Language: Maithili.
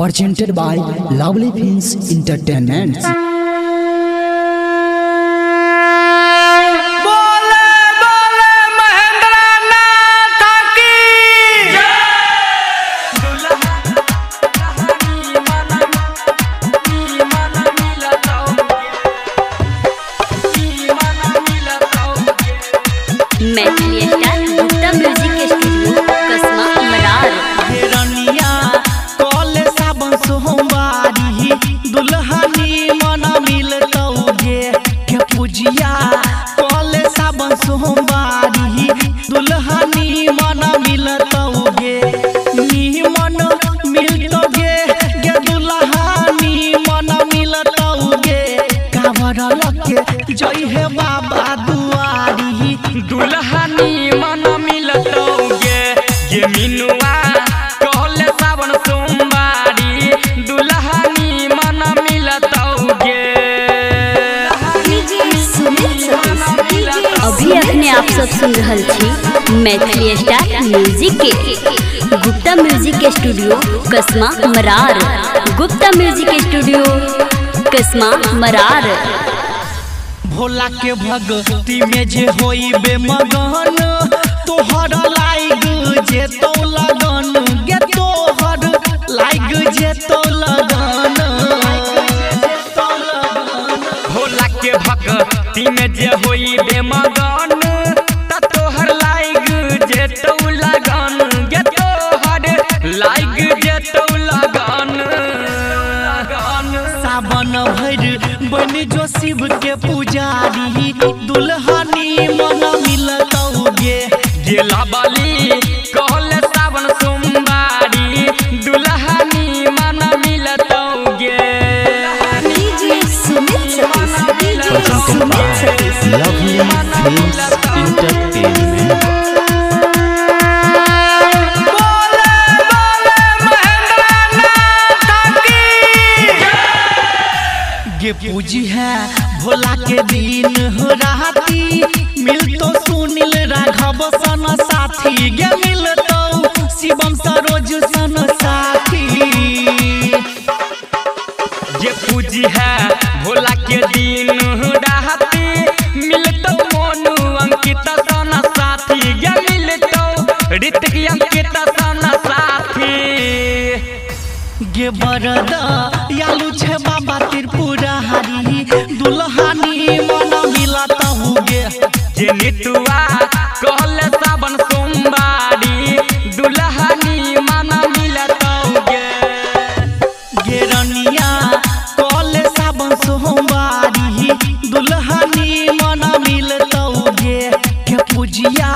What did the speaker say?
Presented by Lovely Films Entertainment. बोले बोले महेंद्र नाथ की Maithili star Gupta music studio Kasma Amrar. Raniya कॉले सावन सोमवारी दुल्हनी मन मिलतौ गे के पूजिया कॉले सावन सोमवारी दुल्हनी मन मिलतौ गे नी मन मिलतौ गे गे दुल्हनी मन मिलतौ गे कांवर लके जई हे बाबा दुआरी दुल्हनी मन मिलतौ गे गे मिनुआ कहले सावन सोमवारी दुल्हनी मन मिलतौ गे। अभी अखने आप सब सुन रहल छी मैथिली स्टार म्यूजिक के Gupta music studio Kasma Marar. Gupta music studio Kasma Marar. Bhola के भक्ति में जे होई बे मगन तोहर लाइग जे तो लगन गे तोहर लाइग जे तो लगन। भोला के भक्ति में जे होई बे मगन त तोहर लाइग जे तो लगन गे तोहर लाइग जे तो लगन। सावन भर बन जो शिव के पुजारी दुल्हनी मन मिलतौ गे गेला बाली कहले सावन सोमवारी दुल्हनी मन मिलतौ गे। Presented by Lovely Films Entertainment. बोले बोले महेंद्र नाथ की गे पूजी है भोला के दिन हो राती मिलतो सुनील राघव सन साथी गे मिलतो शिवम सरोज सन साथी। ये पूजी है भोला के दिन राती मिलतो मोनू अंकित सन साथी गे मिलतो ऋतिक अंकित सन साथी। गे बरदा यालू छे बाबा त्रिपुरारी दुल्हनी मन मिलतौ गे। जे नितुआ कहले सावन सोमवारी दुल्हनी मन मिलतौ गे। गे रनिया कॉले सावन सोमवारी दुल्हनी मन मिलतौ गे के पूजिया